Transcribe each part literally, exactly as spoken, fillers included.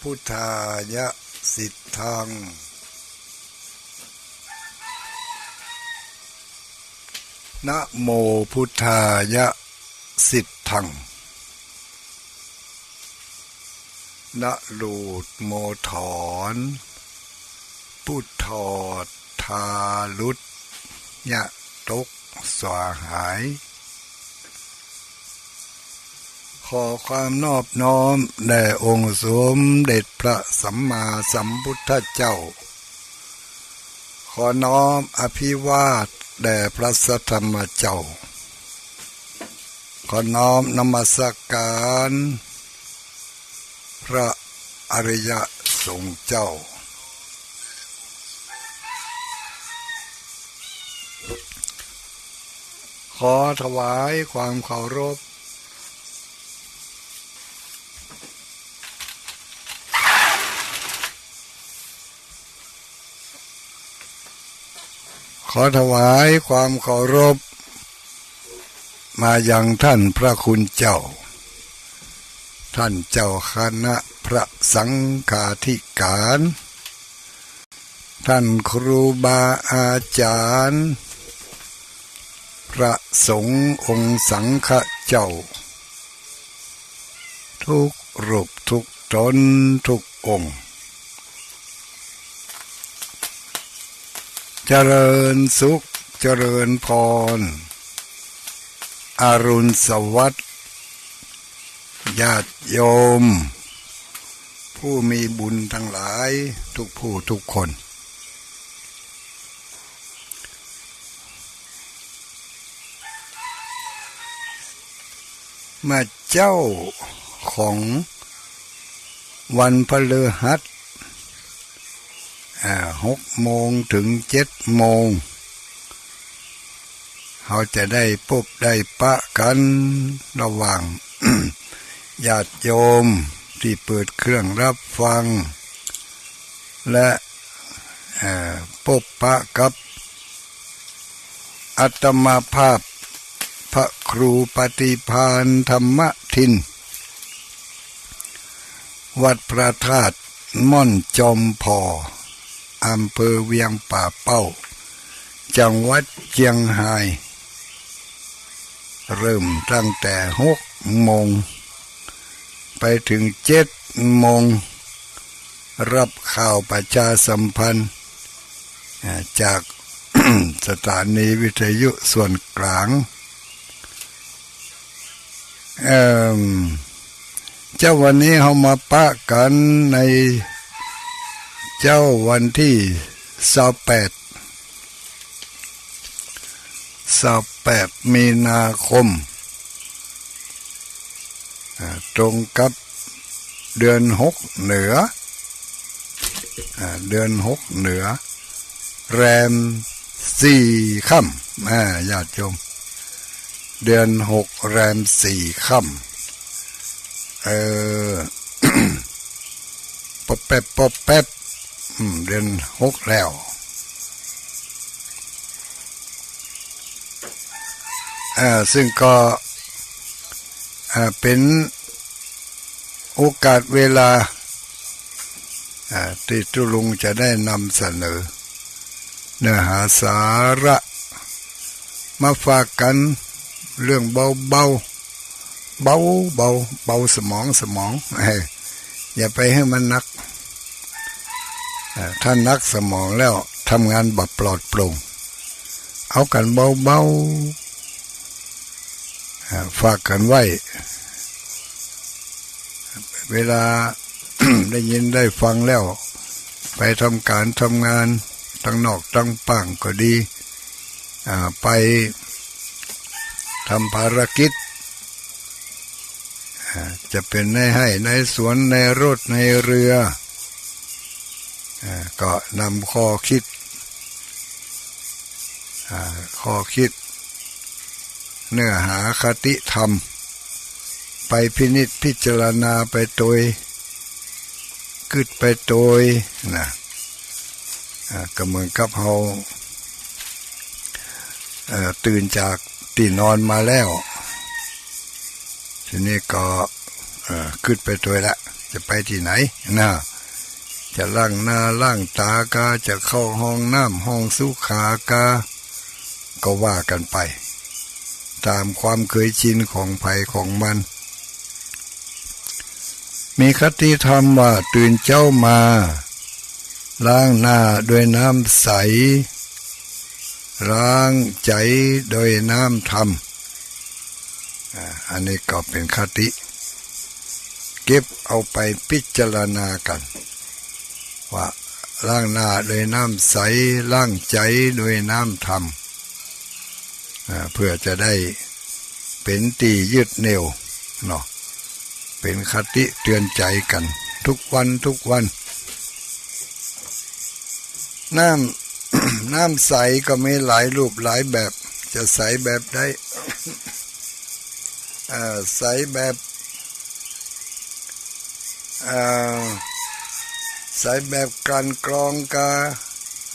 พุทธายะสิทธัง นะโมพุทธายะสิทธัง นะหลุดโมถอน ปุทธอดทาหลุด ยะตกสาหาย ขอความนอบน้อมแด่องค์สมเด็จพระสัมมาสัมพุทธเจ้า ขอน้อมอภิวาทแด่พระสัทธรรมเจ้า ขอน้อมนมัสการพระอริยสงฆ์เจ้า ขอถวายความเคารพ ขอถวายความเคารพ มายังท่านพระคุณเจ้า ท่านเจ้าคณะพระสังฆาธิการ ท่านครูบาอาจารย์ พระสงฆ์องค์สังฆเจ้า ทุกรูปทุกตนทุกองค์ เจริญสุขเจริญพร อรุณสวัสดิ์ ญาติโยม ผู้มีบุญทั้งหลายทุกผู้ทุกคน เมื่อเจ๊าของวันพฤหัส อ่า หกโมงถึงเจ็ดโมง เฮาจะได้ปบได้ปะกั๋นระหว่าง ญาติโยมตี้เปิดเครื่องรับฟัง และ เอ่อ ปบปะกับอาตมาภาพพระครูปฏิภาณธรรมทิน วัดพระธาตุม่อนจอมผ่อ อำเภอเวียงป่าเป้า จังหวัดเจียงฮาย เริ่มตั้งแต่หกโมง ไปถึงเจ็ดโมง รับข่าวประชาสัมพันธ์ อ่า จาก สถานีวิทยุส่วนกลาง เอิ่ม เจ๊าวันนี้เฮามาปะกั๋นในเจ๊าวันตี้ซาวแปด ซาวแปดมีนาคม อ่า ตรงกับเดือนหกเหนือ อ่า เดือนหกเหนือ แรมสี่ค่ำ อ่า ญาติโยม เดือนหกแรมสี่ค่ำ เออ ปอบแป๊บ ปอบแป๊บ อืม เดือนหกแล้ว อ่า ซึ่งก็ อ่า เป๋นโอกาสเวลา อ่า ตี้ตุ๊ลุงจะได้นำเสนอ เนื้อหาสาระ มาฝากกั๋น เรื่องเบาๆ เบาๆ เบาสมอง สมอง เอ้ย อย่าไปหื้อมันหนัก อ่า ถ้าหนักสมองแล้ว ทำงานบ่ปลอดโปร่ง เอากั๋นเบาๆ อ่า ฝากกั๋นไว้ เวลา ได้ยินได้ฟังแล้ว ไปทำก๋านทำงาน ตังนอกตังป้างก็ดี อ่า ไปทำภารกิจ อ่า จะเป๋นในไฮ่ในสวน ในรถในเฮือ อ่า ก็นำข้อคิด อ่า ข้อคิด เนื้อหาคติธรรม ไปพินิจพิจารณาไปโตย กึ๊ดไปโตยนะ อ่า ก็เหมือนกับเฮา เอ่อ ตื่นจากตี้นอนมาแล้ว ทีนี้ก็ เอ่อ กึ๊ดไปโตยละ จะไปตี้ไหนนะ จะล้างหน้าล้างต๋ากา จะเข้าห้องน้ำห้องสุขากา ก็ว่ากั๋นไป ต๋ามความเกยชินของใผของมัน มีคติธรรมว่า ตื่นเจ๊ามา ล้างหน้าด้วยน้ำใส ล้างใจ๋ด้วยน้ำธรรม อ่า อันนี้ก็เป๋นคติ เก็บเอาไปพิจารณากั๋น ว่าล้างหน้าด้วยน้ำใส ล้างใจ๋ด้วยน้ำธรรม อ่า เพื่อจะได้เป๋นตี้ยึดเหนี่ยวเนาะ เป๋นคติเตื๋อนใจ๋กั๋นทุกวันทุกวัน น้ำ น้ำใสก็มีหลายรูปหลายแบบ จะใสแบบใด เอ่อ ใสแบบ เอ่อ ใสแบบกลั่นกรองกา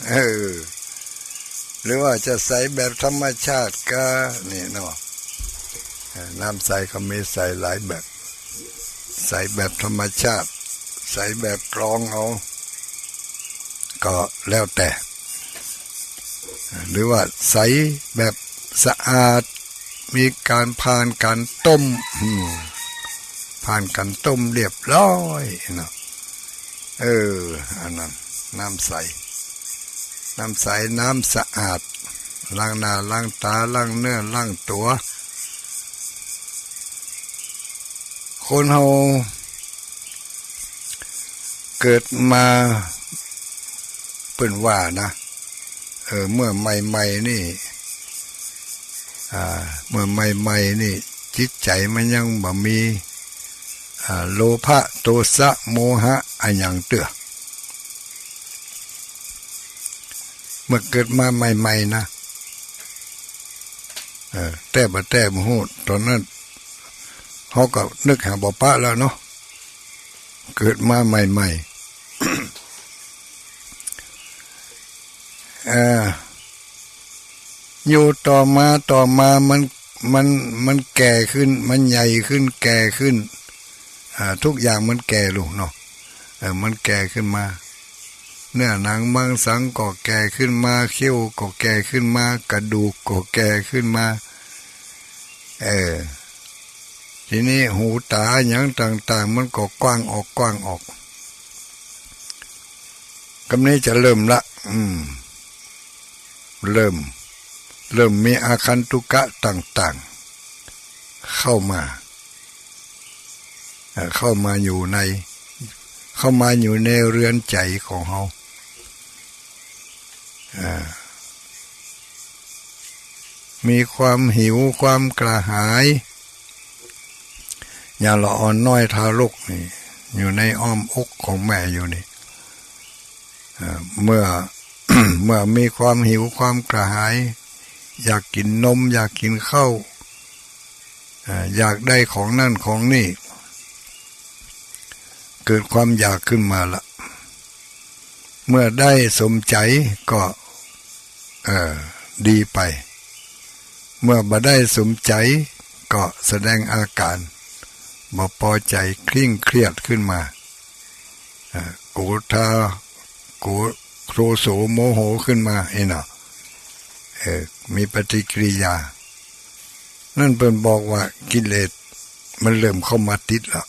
เออ หรือว่าจะใสแบบธรรมชาติกา นี่เนาะ เอ่อ น้ำใสก็มีใสหลายแบบ ใสแบบธรรมชาติ ใสแบบกรองเอา ก็แล้วแต่ หรือว่าใสแบบสะอาด มีก๋านผ่านก๋านต้ม อืม ผ่านก๋านต้มเรียบร้อยเนาะ เออ อันนั้น น้ำใส น้ำใส น้ำสะอาด ล้างหน้า ล้างต๋า ล้างเนื้อ ล้างตั๋ว คนเฮาเกิดมา เปิ้นว่านะ เออ เมื่อใหม่ๆ นี่ อ่า เมื่อใหม่ๆ นี่ จิตใจ๋มันยังบ่มี อ่า โลภะ โทสะ โมหะ อะหยังเตื้อ เมื่อเกิดมาใหม่ๆ นะ เออ แต๊บ่แต๊บ่ฮู้ ต๋อนนั้น เฮาก็นึกหาบ่ปะแล้วเนาะ เกิดมาใหม่ๆ เอ่อ อยู่ต่อมา ต่อมามัน มัน มันแก่ขึ้น มันใหญ่ขึ้น แก่ขึ้น อ่า ทุกอย่างมันแก่ลูกเนาะ เออ มันแก่ขึ้นมา เนื้อหนังมังสังก็แก่ขึ้นมา เขี้ยวก็แก่ขึ้นมา กระดูกก็แก่ขึ้นมา เออ ทีนี้หูต๋าหยังต่างๆ มันก็กว้างออก กว้างออก กำนี้จะเริ่มละ อืม เริ่ม เริ่มมีอาคันตุกะต่างๆ เข้ามา เอ่อ เข้ามาอยู่ใน เข้ามาอยู่ในเฮือนใจ๋ของเฮา อ่า มีความหิว ความกระหาย อย่างละอ่อนน้อยทารกนี่ อยู่ในอ้อมอกของแม่อยู่นี่ เอ่อ เมื่อ เมื่อมีความหิวความกระหาย อยากกิ๋นนม อยากกิ๋นข้าว เอ่อ อยากได้ของนั่นของนี่ เกิดความอยากขึ้นมาละ เมื่อได้สมใจ๋ก็ เอ่อ ดีไป เมื่อบ่ได้สมใจ๋ก็แสดงอาก๋านบ่ปอใจ๋ เคร่งเครียดขึ้นมา เอ่อ โกธา โก โทโส โมโหขึ้นมา เอ้ยเนาะ เอ่อ มีปฏิกิริยา นั่นเปิ้นบอกว่ากิเลสมันเริ่มเข้ามาติดละ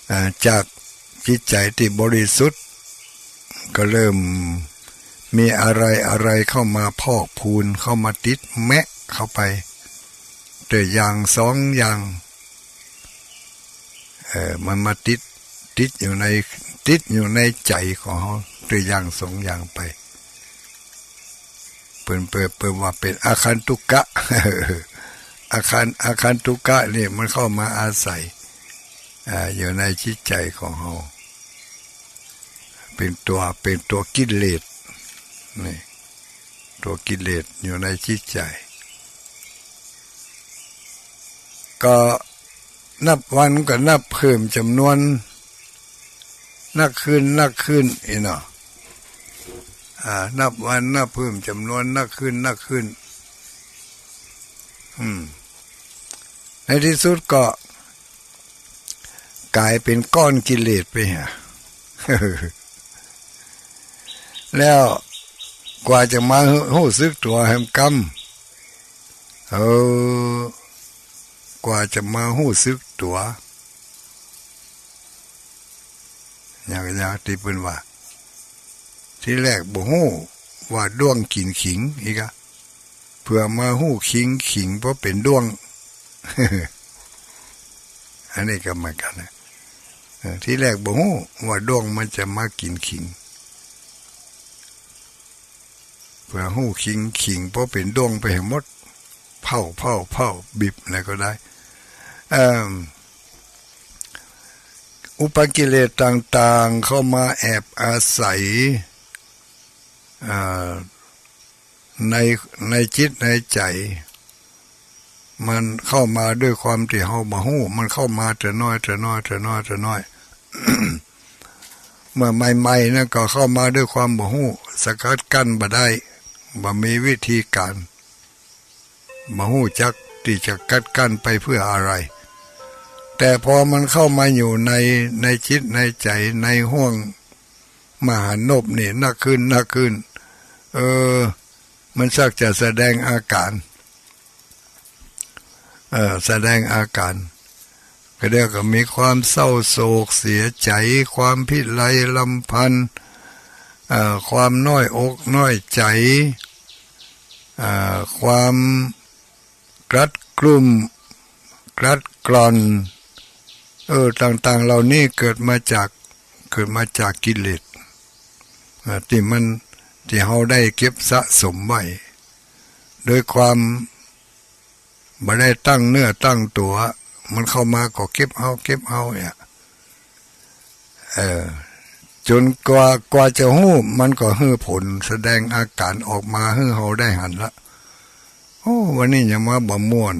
อ่า จากจิตใจ๋ตี้บริสุทธิ์ ก็เริ่มมีอะไรอะไรเข้ามาพอกพูน เข้ามาติดแมะเข้าไป เตื้ออย่างสองอย่าง เอ่อ มันมาติด ติดอยู่ใน ติดอยู่ในใจ๋ของเฮา เตื้ออย่างสองอย่างไป เปิ้น เปิ้น เปิ้นว่าเป๋นอาคันตุกะ อาคัน อาคันตุกะนี่มันเข้ามาอาศัย อ่า อยู่ในจิตใจ๋ของเฮา เป๋นตั๋ว เป๋นตั๋วกิเลส นี่ ตั๋วกิเลสอยู่ในจิตใจ๋ ก็นับวันก็นับเพิ่มจ๋ำนวน นักขึ้น นักขึ้น เอ้ยเนาะ อ่า นับวันนับเพิ่มจ๋ำนวน นักขึ้น นักขึ้น อืม ในตี้สุดก็ ก๋ายเป๋นก้อนกิเลสไปหา แล้วกว่าจะมาฮู้สึกตั๋วแหมกำ เออ กว่าจะมาฮู้สึกตั๋ว อย่าง อย่างตี้เปิ้นว่า ตี้แรกบ่ฮู้ว่าด้วงกิ๋นขิง อีกอะ เปื้อมาฮู้ขิง ขิงเพราะเป๋นด้วง อันนี้ก็เหมือนกั๋นนะ เออ ตี้แรกบ่ฮู้ว่าด้วงมันจะมากิ๋นขิง เปื้อฮู้ขิง ขิงเพราะเป๋นด้วงไปหมด เผา เผา เผา บีบอะไรก็ได้ เอิ่ม อุปกิเลสต่างๆ เข้ามาแอบอาศัย อ่า ใน ในจิตในใจ๋ มันเข้ามาด้วยความตี้เฮาบ่ฮู้ มันเข้ามาเตื้อน้อย เตื้อน้อย เตื้อน้อย เตื้อน้อย เมื่อใหม่ๆ นั้นก็เข้ามาด้วยความบ่ฮู้ สกัดกั้นบ่ได้ บ่มีวิธีก๋าน บ่ฮู้จักตี้จะกัดกั้นไปเปื้ออะไร แต่พอมันเข้ามาอยู่ใน ในจิตในใจ๋ ในห้วงมหานพนี่นักขึ้น นักขึ้น เออ มันสักจะแสดงอาก๋าน เอ่อ แสดงอาก๋าน ก็เดี๋ยวก็มีความเศร้าโศกเสียใจ๋ ความพิไรรำพัน เอ่อ ความน้อยอกน้อยใจ๋ เอ่อ ความกลัดกลุ้ม กลัดกล่อน เออ ต่างๆ เหล่านี้เกิดมาจาก เกิดมาจากกิเลส อ่า ตี้มัน ตี้เฮาได้เก็บสะสมไว้ โดยความบ่ได้ตั้งเนื้อตั้งตั๋ว มันเข้ามาก็เก็บเอา เก็บเอาเนี่ย เออ จ๋นกว่า กว่าจะฮู้ มันก็หื้อผล แสดงอาก๋านออกมาหื้อเฮาได้หันละ โอ้ วันนี้หยังมาบ่ม่วน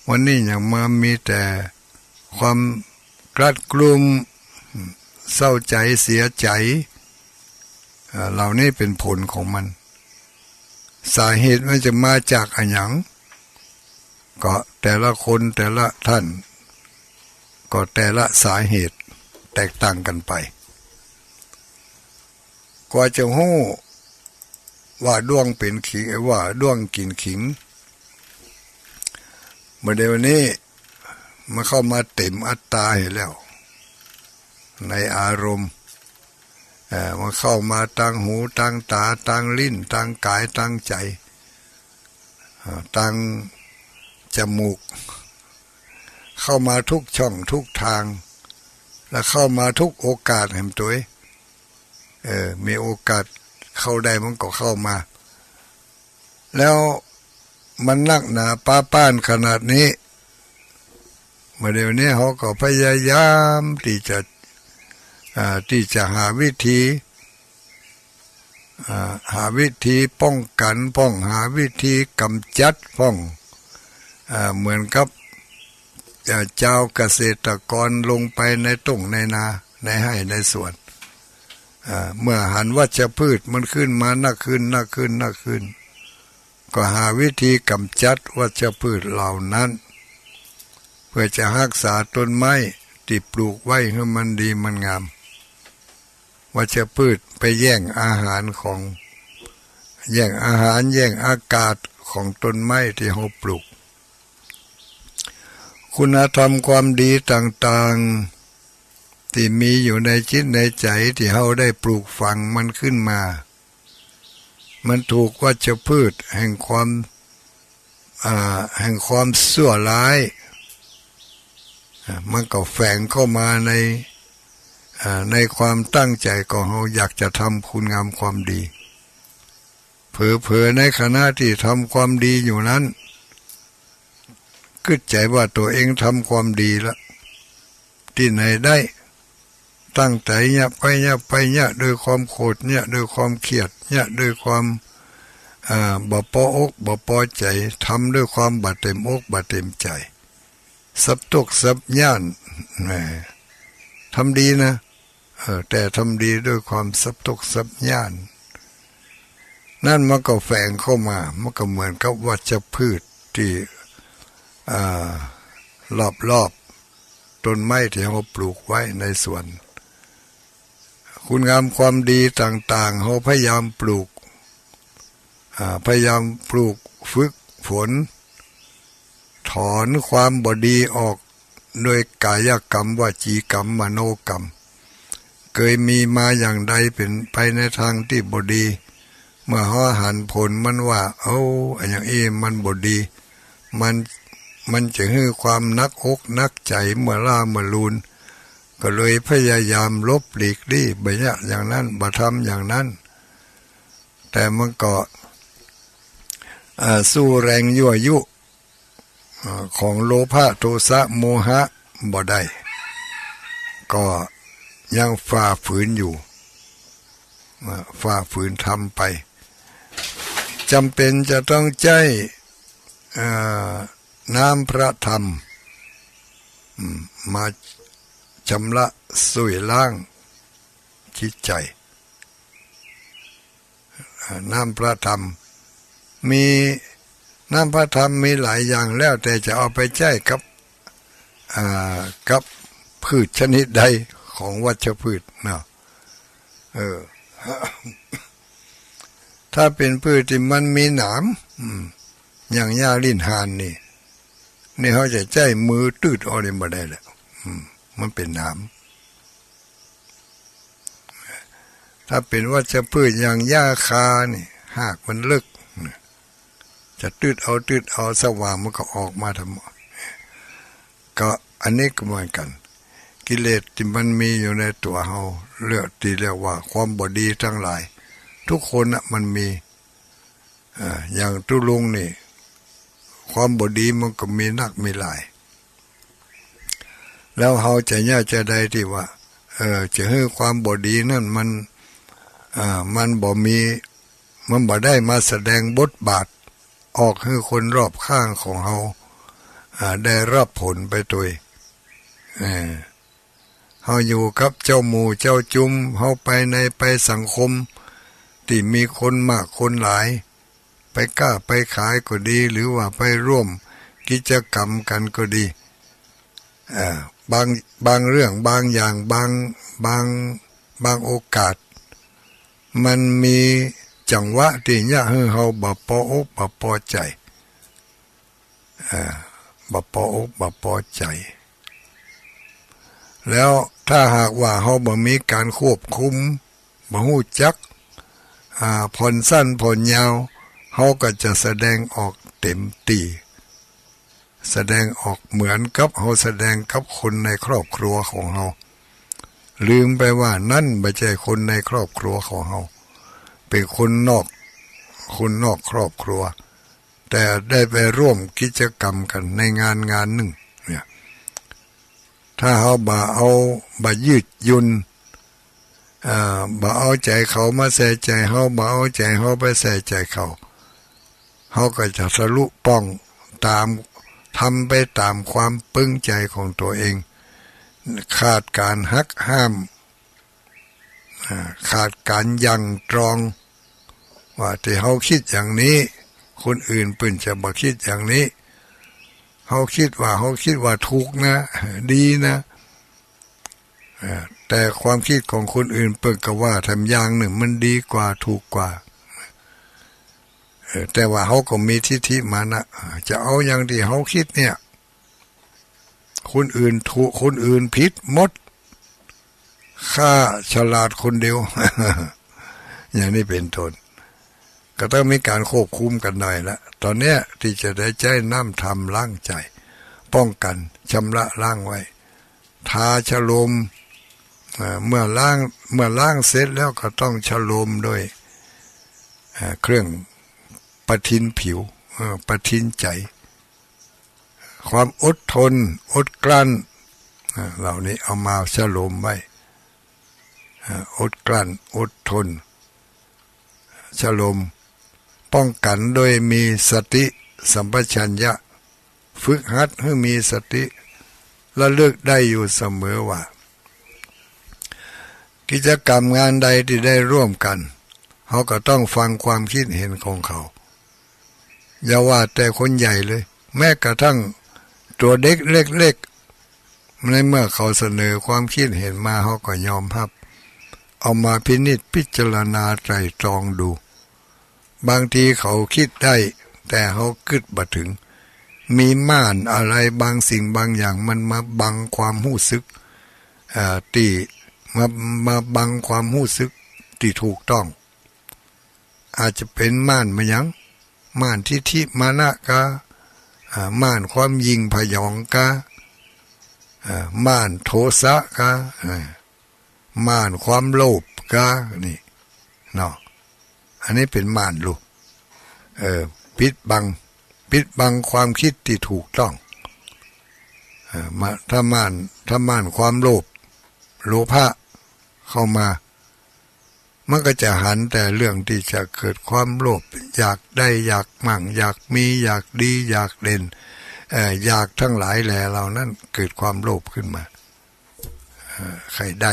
วันนี้หยังมามีแต่ความกลัดกลุ้ม เศร้าใจ๋เสียใจ๋ เอ่อ เหล่านี้เป๋นผลของมัน สาเหตุมันจะมาจากอะหยัง ก็แต่ละคนแต่ละท่าน ก็แต่ละสาเหตุแตกต่างกั๋นไป กว่าจะฮู้ว่าด้วงเป๋นขิง เอ้ย ว่าด้วงกิ๋นขิง บ่าเดี่ยวนี้มันเข้ามาเต๋มอัตตาเหียแล้ว ในอารมณ์ เอ่อ มันเข้ามาตางหู ตางต๋า ตางลิ้น ตางก๋าย ตางใจ๋ อ่า ตางจมูก เข้ามากู้ช่องกู้ตาง แล้วเข้ามากู้โอกาสแหมตวย เออ มีโอกาสเข้าได้มันก็เข้ามา แล้วมันนักหนาป๊าป้านขนาดนี้ บ่าเดี่ยวนี้เฮาก็พยายามตี้จะ อ่า ตี้จะหาวิธี อ่า หาวิธีป้องกั๋นพ่อง หาวิธีก๋ำจัดพ่อง อ่า เหมือนกับ อ่า จาวเกษตรกรลงไปในต้งในนา ในไฮ่ในสวน อ่า เมื่อหันวัชพืชมันขึ้นมานักขึ้น นักขึ้น นักขึ้น ก็หาวิธีก๋ำจัดวัชพืชเหล่านั้น เปื้อจะฮักษาต้นไม้ตี้ปลูกไว้หื้อมันดีมันงาม วัชพืชไปแย่งอาหารของ แย่งอาหาร แย่งอากาศของต้นไม้ตี้เฮาปลูก คุณธรรมความดีต่างๆ ตี้มีอยู่ในจิตในใจ๋ตี้เฮาได้ปลูกฝังมันขึ้นมา มันถูกวัชพืชแห่งความ อ่า แห่งความชั่วร้าย อ่า มันก็แฝงเข้ามาใน อ่า ในความตั้งใจ๋ของเฮาอยากจะทำคุณงามความดี เผลอๆ ในขณะตี้ทำความดีอยู่นั้น กึ๊ดใจ๋ว่าตั๋วเองทำความดีละ ตี้ไหนได้ ตั้งใจ๋เยียะไปเยียะไปเยียะ ด้วยความโขดเยียะ ด้วยความเคียดเยียะ ด้วยความ อ่า บ่ปออกบ่ปอใจ๋ ทำด้วยความบ่เต๋มอกบ่เต๋มใจ๋ สับตกสับย้าน แหม ทำดีนะ เออ แต่ทำดีด้วยความสับตกสับย้าน นั่นมันก็แฝงเข้ามา มันก็เหมือนกับวัชพืชตี้ อ่า รอบๆ ต้นไม้ตี้เฮาปลูกไว้ในสวน คุณงามความดีต่างๆ เฮาพยายามปลูก อ่า พยายามปลูกฝึกฝน ถอนความบ่ดีออก โดยกายกรรม วจีกรรม มโนกรรม เกยมีมาอย่างใดเป๋นไปในตางตี้บ่ดี เมื่อเฮาหันผลมันว่า เอ้า อันอย่างอี้มันบ่ดี มัน มันจะหื้อความหนักอกหนักใจ๋ เมื่อล้าเมื่อลูน ก็เลยพยายามหลบหลีกลี้ บ่เยียะอย่างนั้น บ่ทำอย่างนั้น แต่มันก็ อ่า สู้แรงยั่วยุ อ่า ของโลภะ โทสะ โมหะ บ่ได้ ก็ยังฝ่าฝืนอยู่ อ่า ฝ่าฝืนทำไป จ๋ำเป๋นจะต้องใจ๊ อ่า น้ำพระธรรม อืม มาชำระ ช่วยล้างจิตใจ๋ อ่า น้ำพระธรรม มี น้ำพระธรรมมีหลายอย่าง แล้วแต่จะเอาไปใจ๊กับ อ่า กับพืชชนิดใดของวัชพืชเนาะ เออ ถ้าเป๋นพืชตี้มันมีหนาม อืม อย่างหญ้าลิ้นห่านนี่ นี่เฮาจะใจ๊มือตืดเอานี่บ่ได้แหละ อืม มันเป๋นหนาม ถ้าเป๋นวัชพืชอย่างหญ้าคานี่ ฮากมันเลิก จะตืดเอา ตืดเอา สว่างมันก็ออกมาทั้งหมด ก็อันนี้ก็เหมือนกั๋น กิเลสตี้มันมีอยู่ในตั๋วเฮา เรียก ตี้เรียกว่าความบ่ดีตังหลาย ทุกคนน่ะมันมี อ่า อย่างตุ๊ลุงนี่ ความบ่ดีมันก็มีนักมีหลาย แล้วเฮาจะเยียะจาใดตี้ว่า เออ จะหื้อความบ่ดีนั้นมัน อ่า มันบ่มี มันบ่ได้มาแสดงบทบาท ออกหื้อคนรอบข้างของเฮา อ่า ได้ฮับผลไปตวย เออ เฮาอยู่กับเจ้าหมู่เจ้าจุม เฮาไปใน ไปสังคมตี้มีคนมากคนหลาย ไปก๊าไปขายก็ดี หรือว่าไปร่วมกิจกรรมกั๋นก็ดี เอ่อ บาง บางเรื่อง บางอย่าง บาง บาง บางโอกาส มันมีจังหวะตี้เยียะหื้อเฮาบ่ปออกบ่ปอใจ๋ เอ่อ บ่ปออกบ่ปอใจ๋ แล้วถ้าหากว่าเฮาบ่มีก๋านควบคุม บ่ฮู้จัก อ่า ผ่อนสั้นผ่อนยาว เฮาก็จะแสดงออกเต๋มตี้ แสดงออกเหมือนกับเฮาแสดงกับคนในครอบครัวของเฮา ลืมไปว่านั้นบ่ใจ้คนในครอบครัวของเฮา เป๋นคนนอก คนนอกครอบครัว แต่ได้ไปร่วมกิจกรรมกั๋นในงานงานนึ่งเนี่ย ถ้าเฮาบ่เอา บ่ยืดหยุ่น เอ่อ บ่เอาใจ๋เขามาใส่ใจ๋เฮา บ่เอาใจ๋เฮาไปใส่ใจ๋เขา เฮาก็จะทะลุป้องต๋าม ทำไปต๋ามความปึงใจ๋ของตั๋วเอง ขาดก๋านหักห้าม อ่า ขาดก๋านยั้งตรอง ว่าตี้เฮาคิดอย่างนี้ คนอื่นเปิ้นจะบ่คิดอย่างนี้ เฮาคิดว่า เฮาคิดว่าถูกนะ ดีนะ อ่า แต่ความคิดของคนอื่นเปิ้นก็ว่าแถมอย่างนึ่งมันดีกว่า ถูกกว่า เออ แต่ว่าเฮาก็มีทิฏฐิมานะ อ่า จะเอาอย่างตี้เฮาคิดเนี่ย คนอื่นถูก คนอื่นผิดหมด ข้าฉลาดคนเดียว อย่างนี้เป๋นต้น ก็ต้องมีก๋านควบคุมกั๋นหน่อยละ ตอนเนี้ยตี้จะได้ใจ๊น้ำธรรมล้างใจ๋ ป้องกั๋น ชำระล้างไว้ ทาชโลม อ่า เมื่อล้าง เมื่อล้างเสร็จแล้วก็ต้องชโลมด้วย อ่า เครื่องประทินผิว เอ่อ ประทินใจ๋ ความอดทน อดกลั้น อ่า เหล่านี้เอามาชโลมไว้ อ่า อดกลั้น อดทน ชโลม ป้องกั๋นโดยมีสติสัมปชัญญะ ฝึกหัดหื้อมีสติ ระลึกได้อยู่เสมอว่า กิจกรรมงานใดตี้ได้ร่วมกั๋น เฮาก็ต้องฟังความคิดเห็นของเขา อย่าว่าแต่คนใหญ่เลย แม้กระทั่งตั๋วเด็กเล็ก ในเมื่อเขาเสนอความคิดเห็นมา เฮาก็ยอมฮับ เอามาพินิจพิจารณาไตร่ตรองดู บางทีเขากึ๊ดได้ แต่เฮากึ๊ดบ่เถิง มีม่านอะไรบางสิ่งบางอย่างมันมาบังความฮู้สึก เอ่อ ตี้ มา มาบังความฮู้สึกตี้ถูกต้อง อาจจะเป๋นม่านมาหยัง ม่านทิฏฐิมานะกา อ่า ม่านความหยิ่งผยองกา อ่า ม่านโทสะกา อ่า ม่านความโลภกา นี่ เนาะ อันนี้เป๋นม่านลูก เออ ปิดบัง ปิดบังความกึ๊ดตี้ถูกต้อง เออ มา ถ้าม่าน ถ้าม่านความโลภ โลภะเข้ามา มันก็จะหันแต่เรื่องตี้จะเกิดความโลภ อยากได้ อยากมั่ง อยากมี อยากดี อยากเด่น เอ่อ อยากทั้งหลายแหล่เหล่านั้น เกิดความโลภขึ้นมา เอ่อ ใค่ได้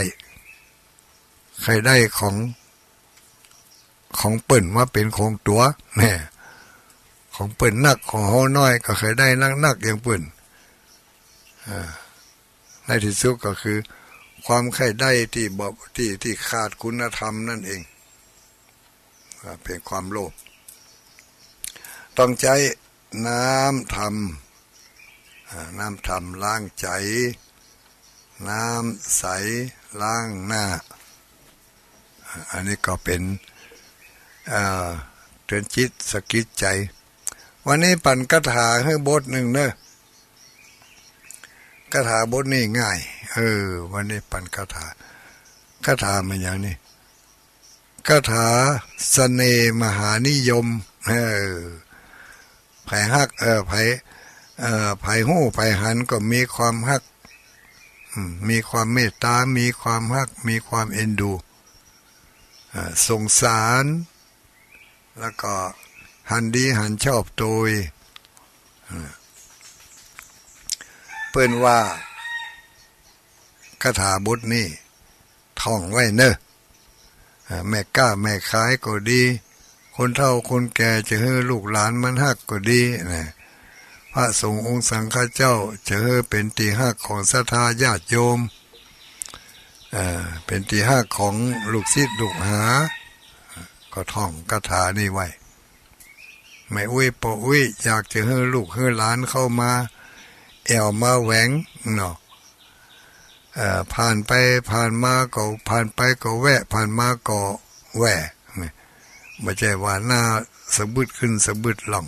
ใค่ได้ของ ของเปิ้นมาเป๋นของตั๋ว แหม ของเปิ้นนัก ของเฮาน้อย ก็ใค่ได้นักๆ อย่างเปิ้น อ่า ในตี้สุดก็คือ ความใค่ได้ตี้บ่ ตี้ ตี้ขาดคุณธรรมนั่นเอง อ่า เป๋นความโลภ ต้องใจ๊น้ำธรรม อ่า น้ำธรรมล้างใจ๋ น้ำใสล้างหน้า อ่า อันนี้ก็เป๋น อ่า เตื๋อนจิตสะกิดใจ๋ วันนี้ปั่นคาถาหื้อบทนึ่งเน่อ คาถาบทนี้ง่าย เออ วันนี้ปั่นคาถา คาถามันหยังนี่ คาถาเสน่ห์มหานิยม เออ ใผฮัก เออ ใผ เออ ใผฮู้ ใผหันก็มีความฮัก อืม มีความเมตต๋า มีความฮัก มีความเอ็นดู เอ่อ สงสาร แล้วก็หันดีหันชอบโตย เอ่อ เปิ้นว่า คาถาบทนี้ ท่องไว้เน่อ อ่า แม่ก๊าแม่ขายก็ดี คนเฒ่าคนแก่จะหื้อลูกหลานมันฮักก็ดีนะ พระสงฆ์องค์สังฆเจ้าจะหื้อเป๋นตี้ฮักของศรัทธาญาติโยม เอ่อ เป๋นตี้ฮักของลูกศิษย์ลูกหา ก็ท่องคาถานี้ไว้ แม่อุ๊ยป้ออุ๊ยอยากจะหื้อลูกหื้อหลานเข้ามาแอ่วมาแหวงเนาะ เอ่อ ผ่านไปผ่านมาก็ ผ่านไปก็แวะ ผ่านมาก็แวะ บ่ใจ้ว่าหน้าสะบึดขึ้นสะบึดล่อง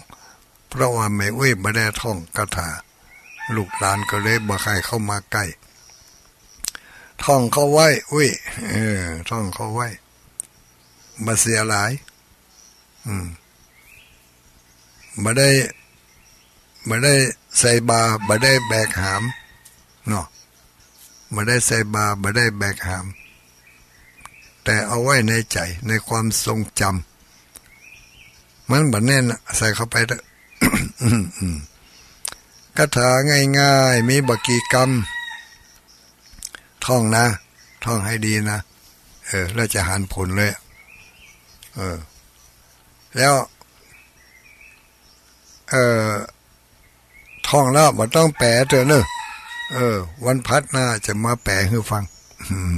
เพราะว่าแม่อุ๊ยบ่ได้ท่องคาถา ลูกหลานก็เลยบ่ใค่เข้ามาใก้ ท่องเข้าไว้ อุ๊ย เออ ท่องเข้าไว้ บ่เสียหลาย อืม บ่ได้ บ่ได้ใส่บ่า บ่ได้แบกหาม เนาะ บ่ได้ใส่บ่า บ่ได้แบกหาม แต่เอาไว้ในใจ๋ ในความทรงจ๋ำ มันบ่แน่นอะ ใส่เข้าไปเถอะ คาถาง่ายๆ มีบ่กี่กำ ท่องนะ ท่องหื้อดีนะ เออ แล้วจะหันผลเลย เออ แล้ว เออ ท่องแล้วบ่ต้องแป๋เตื้อเน่อ เออ วันพฤหัสหน้าจะมาแป๋หื้อฟัง อืม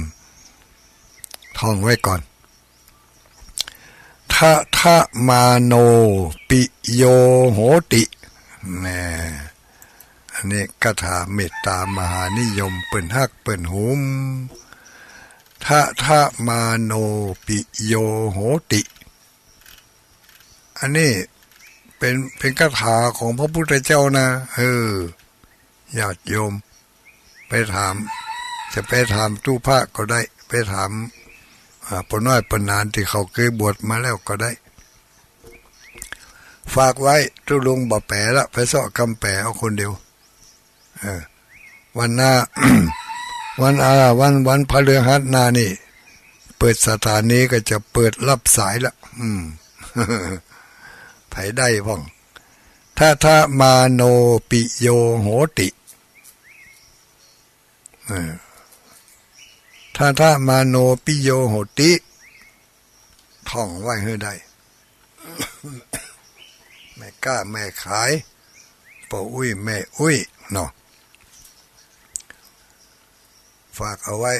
ท่องไว้ก่อน ทะทะมาโนปิโยโหติ แน่ อันนี้คาถาเมตตามหานิยม เปิ้นฮักเปิ้นหุม ทะทะมาโนปิโยโหติ อันนี้เป๋น เป๋นคาถาของพระพุทธเจ้านะ เออ ญาติโยม ไปถาม จะไปถามตู้พระก็ได้ ไปถาม อ่า ป้อน้อยป้อหนานตี้เขาเกยบวชมาแล้วก็ได้ ฝากไว้ ตุ๊ลุงบ่แป๋ละ ไปเซาะกำแป๋เอาคนเดียว เออ วันหน้า วัน อ่า วัน วันพฤหัสหน้านี่ เปิดสถานีก็จะเปิดฮับสายละ อืม ใผได้พ่อง ทะทะมาโนปิโยโหติ เออ ทะทะมาโนปิโยโหติ ท่องไว้หื้อได้ แม่ก๊าแม่ขาย ป้ออุ๊ยแม่อุ๊ยเนาะ ฝากเอาไว้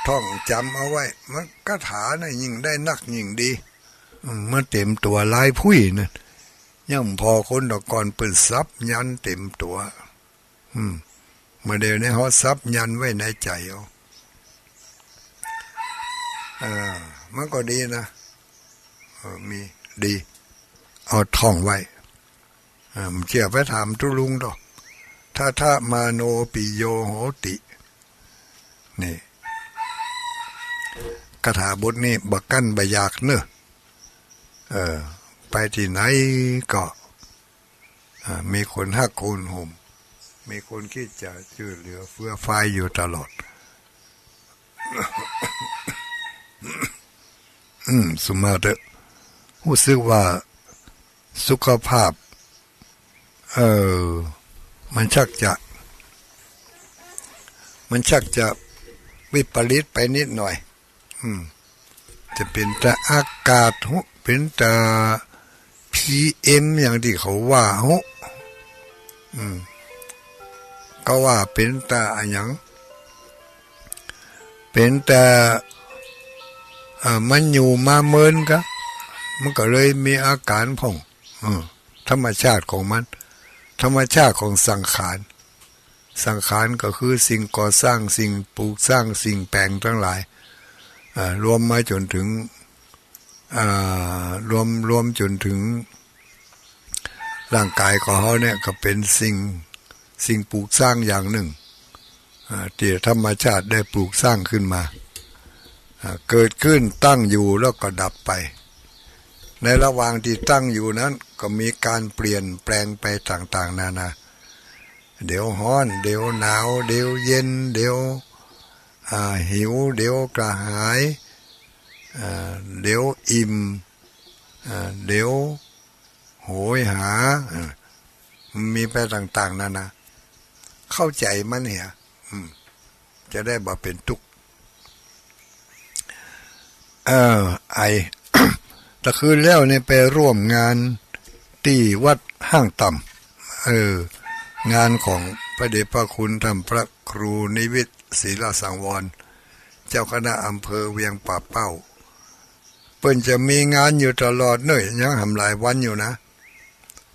ท่องจ๋ำเอาไว้ มันคาถาน่ะยิ่งได้นักยิ่งดี อืม มันเต๋มตั๋วลายพุ้ยนะ ยังผ่อคนตะก่อนเปิ้นสับยันเต๋มตั๋ว อืม บ่าเดี่ยวนี้เฮาสับยันไว้ในใจ๋เอา เออ มันก็ดีนะ เออ มีดี เอาท่องไว้ อ่า บ่เจื้อไปถามตุ๊ลุงดอก ทัฏฐะมาโนปิโยโหติ นี่ คาถาบทนี้บ่กั้นบ่อยากเนอะ เออ ไปตี้ไหนก็ อ่า มีคนฮักคนโฮม มีคนคิดจะจื้อเหลือเฟื่อฟายอยู่ตลอด อืม สุมาเต๊อะ ฮู้สึกว่าสุขภาพ เออ มันชักจะ มันชักจะวิปริตไปนิดหน่อย อืม จะเป๋นตาอากาศฮู้ เป๋นตาพีเอ็มอย่างตี้เขาว่าฮู้ อืม ก็ว่าเป๋นตาอะหยัง เป๋นตา เอ่อ มันอยู่มาเมินกะ มันก็เลยมีอาก๋านพ่อง เออ ธรรมชาติของมัน ธรรมชาติของสังขาร สังขารก็คือสิ่งก่อสร้าง สิ่งปลูกสร้าง สิ่งแป๋งตังหลาย อ่า รวมมาจ๋นเถิง อ่า รวม รวมจ๋นเถิงร่างก๋ายของเฮาเนี่ยก็เป๋นสิ่ง สิ่งปลูกสร้างอย่างนึ่ง อ่า ตี้ธรรมชาติได้ปลูกสร้างขึ้นมา อ่า เกิดขึ้นตั้งอยู่แล้วก็ดับไป ในระหว่างตี้ตั้งอยู่นั้นก็มีก๋านเปลี่ยนแปลงไปต่างๆ นานา เดี๋ยวฮ้อน เดี๋ยวหนาว เดี๋ยวเย็น เดี๋ยว อ่า หิว เดี๋ยวกระหาย อ่า เดี๋ยวอิ่ม อ่า เดี๋ยวโหยหา อ่า มันมีไปต่างๆ นานา เข้าใจ๋มันเหีย อืม จะได้บ่เป๋นตุ๊กข์ เออ ไอ ตะคืนแล้วนี่ไปร่วมงานตี้วัดห้างต่ำ เออ งานของพระเดชพระคุณท่านพระครูนิวิตศิลสังวร เจ้าคณะอำเภอเวียงป่าเป้า เปิ้นจะมีงานอยู่ตลอดเน่ย ยังหำหลายวันอยู่นะ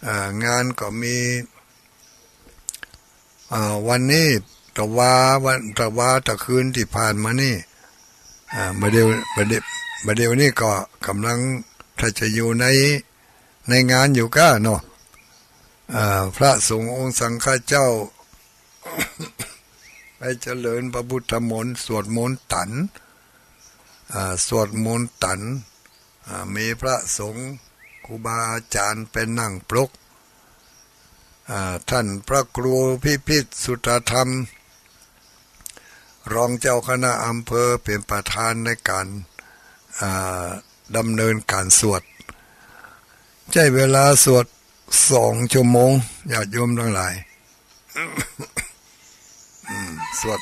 อ่า งานก็มี อ่า วันนี้ตะวา วันตะวาตะคืนตี้ผ่านมานี่ อ่า บ่าเดี่ยว บ่าเดี่ยว บ่าเดี่ยวนี้ก็ก่ำลัง ถ้าจะอยู่ใน ในงานอยู่ก้าเนาะ อ่า พระสงฆ์องค์สังฆเจ้า ไปเจริญพระพุทธมนต์ สวดมนต์ตัน อ่า สวดมนต์ตัน อ่า มีพระสงฆ์ครูบาอาจ๋ารย์ไปนั่งปรก อ่า ท่านพระครูพิพิธสุทธธรรม รองเจ้าคณะอำเภอเป๋นประธานในก๋าน อ่า ดำเนินก๋านสวด ใจ๊เวลาสวดสองชั่วโมง ญาติโยมตังหลาย อืม สวด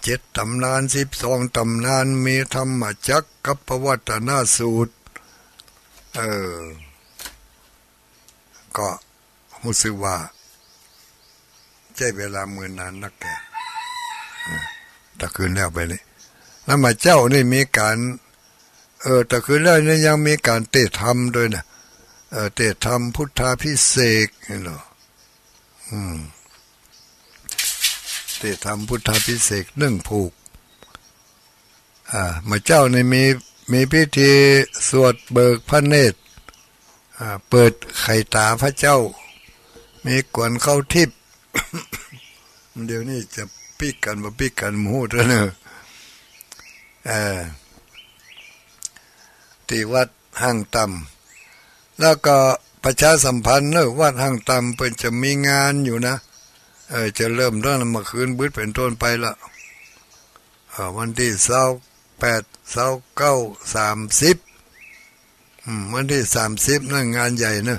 เจ็ดต๋ำนาน สิบสองต๋ำนาน มีธรรมจักรกัปปวัตตนสูตร เออ ก็ฮู้สึกว่า ใจ๊เวลาเมินนานนักแก่ เออ ตะคืนแล้วไปนี่ แล้วมาเจ๊านี่มีก๋าน เออ ตะคืนแล้วนี่ยังมีก๋านเตธรรมตวยนะ เออ เตธรรมพุทธาภิเษกนี่เนาะ อืม เตธรรมพุทธาภิเษกนึ่งผูก อ่า มาเจ๊านี่มี มีพิธีสวดเบิกพระเนตร อ่า เปิดไข่ต๋าพระเจ้า มีก๋วนเข้าทิพย์ เดี๋ยวนี้จะปิ๊กกั๋นบ่ปิ๊กกั๋นบ่ฮู้เต๊อะเน่อ เออ ตี้วัดห้างต่ำ แล้วก็ประชาสัมพันธ์เน่อ วัดห้างต่ำเปิ้นจะมีงานอยู่นะ เออ จะเริ่มตั้งแต่เมื่อคืนบึดเป๋นต้นไปละ เออ วันตี้ซาวแปด ซาวเก้า สามสิบ อืม วันตี้สามสิบนั่นงานใหญ่เน่อ